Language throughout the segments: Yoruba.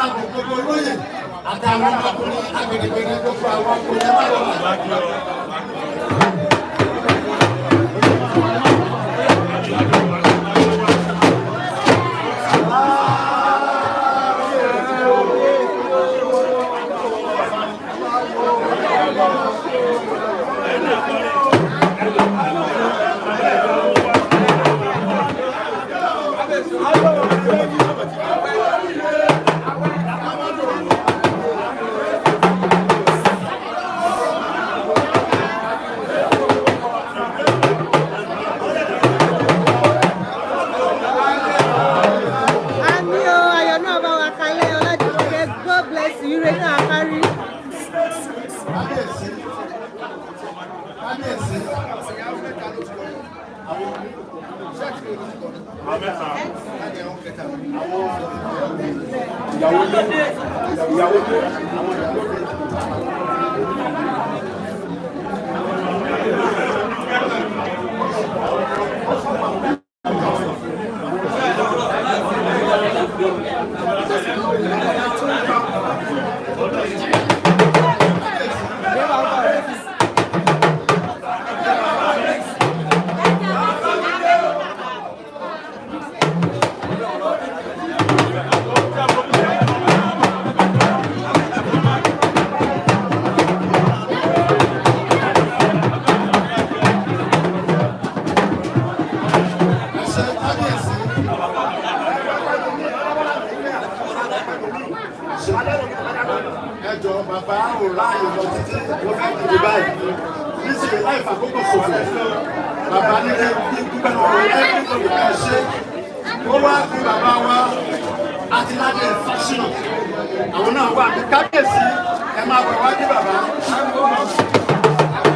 Máa bọ̀, gbogbo olóyè àtàwọn ọmọkùnrin agbègbè, gbogbo àwọn ọkùnrin, ẹ máa bọ̀. Àmín o, ayọ̀ náà bá wa kalẹ̀. Ọlájúmọ̀kẹ́, God bless you. Ire náà kárí. Kábíyèsí, kábíyèsí. Àwọn ìyàwó lé, ìyàwó lé, àwọn ìyàwó lé. Ẹ ṣé, kábíyèsí. Ẹ jọ, bàbá ò ráàyè lọ títí, mo fẹ́ dìde báyìí nísìnyí láì fàkókò ṣòfò. Bàbá nílé kí dúpẹ́ lọ́wọ́ everybody. Ẹ ṣe. Ó wá fi bàbá wa Àtìládé Fáṣínà, àwọn náà wà ní. Kábíyèsí, ẹ máa bọ̀ wá kí bàbá. Ẹ máa bọ̀.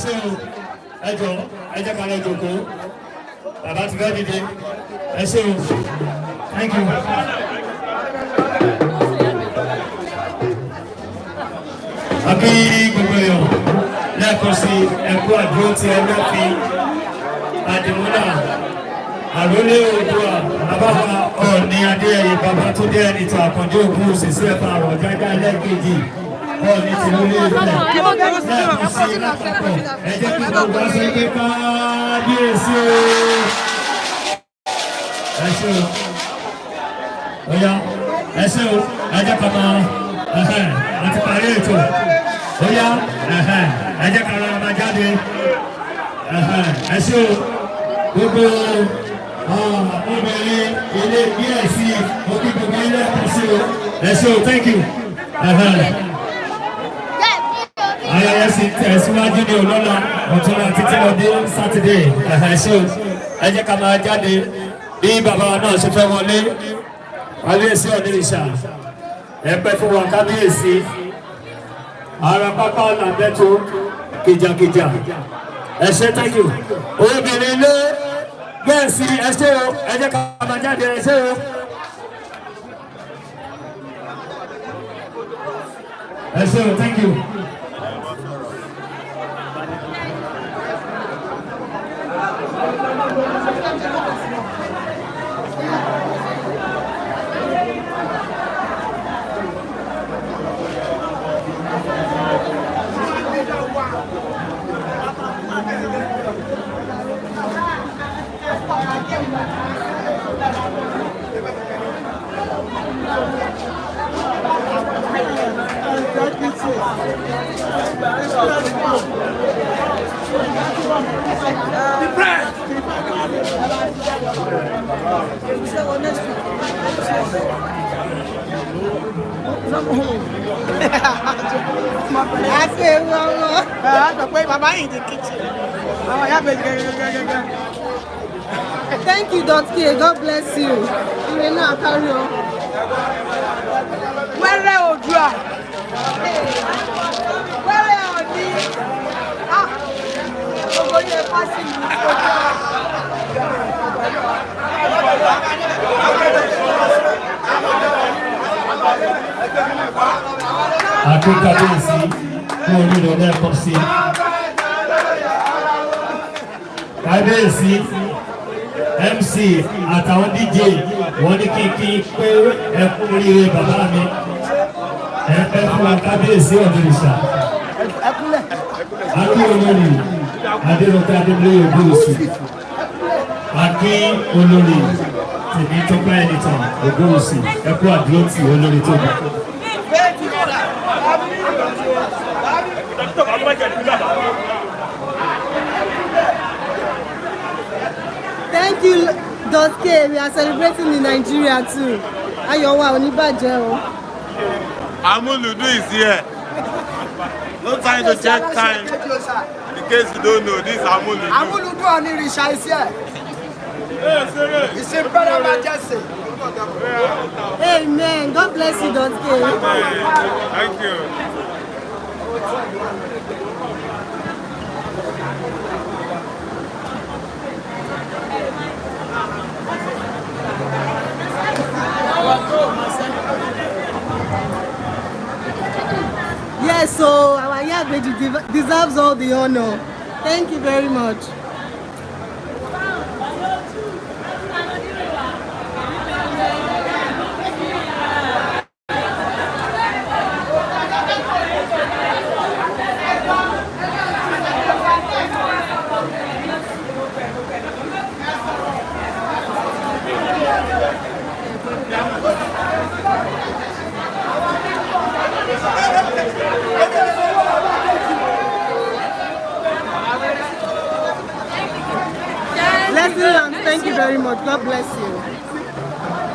Ṣé o, ẹ jọ, ẹ jẹ́ ká lọ jókòó. Bàbá ti fẹ́ dìde. Ẹ ṣé o, thank you. Àbí gbogbo èèyàn lẹ́ẹ̀kan sí, ẹ̀kú àdúró tí ẹ lọ́ fi àdìmúlà àrólé Oòduà, bàbá wa Ọọ̀ni Adéyẹyè Babátúndé Ẹnìtàn Àkàndé Ògúnwùsì sí ẹ̀fà àrọ̀ jájá lẹ́ẹ̀kejì Ọọ̀ni tìlú Ilé Ifẹ̀. Lẹ́ẹ̀kan sí lápapọ̀, ẹ jẹ́ kí gbogbo wa sọ pé kábíyèsí o. Ẹ ṣé o. Ọ̀yá, ẹ ṣé o. Ẹ jẹ́ ká máa àti parí ètò. Ọ̀yá, ẹ jẹ́ ká rọra máa jáde. Ẹ ṣé o. Gbogbo obìnrin ilé bíẹ̀ sí òkè, gbogbo ilé ẹ̀kọ́ sí o. Ẹ ṣé o, thank you. Ayẹyẹ sì tẹ̀síwájú ní ọlọ́la, ọ̀túnla títí lọ dé Sátidé. Ẹ ṣé o. Ẹ jẹ́ ká máa jáde bí bàbá wa náà ṣe fẹ́ wọlé. Kábíyèsí Ọ̀nìrìṣà, ẹ pẹ́ fún wa kábíyèsí. Ara pápá làbẹ́tò kìjàkìjà. Ẹ ṣé, thank you. Obìnrin lé gẹ̀ẹ́sì, ẹ ṣé o. Ẹ jẹ́ ká máa jáde. Ẹ ṣé o. Ẹ ṣé o, thank you. Àti ewu ọmọ. Ẹ sọ pé bàbá yìí di kitchen. Àwọn ìyá bèjì gẹ́gẹ́gẹ́gẹ́. Thank you, Dot K. God bless you. Ire náà kárí o. Wẹ́rẹ́ Oòduà. Wẹ́rẹ́ Ọ̀ọ̀ni. Ah! Gbogbo ilé fásitì ní Oòduà. Àti kábíyèsí fún oríire lẹ́ẹ̀kan sí. Kábíyèsí, MC àtàwọn DJ wọ́n ní kí pé ẹ kú oríire bàbá mi. Ẹ pẹ́ fún wa, kábíyèsí Ọ̀nìrìṣà. Akí olórí Adéròkè Adébílẹ̀ Ògúnwùsì. Akí olórí Tèmítọ́pẹ́ Ẹnìtàn Ògúnwùsì. Ẹ kú àdúrótì olórí tóbi. Thank you, Dot K. We are celebrating in Nigeria too. Ayọ̀ wa ò ní bàjẹ́ o. Amuludu is here. No time to check time. In case you don't know, this is Amuludu. Amúlùdún Ọ̀nìrìṣà is here. His Imperial Majesty. Amen. God bless you, Dot K. Thank you. Yes, so our Iyabeji deserves all the honor. Thank you very much. Leslie Lance, thank you very much. God bless you.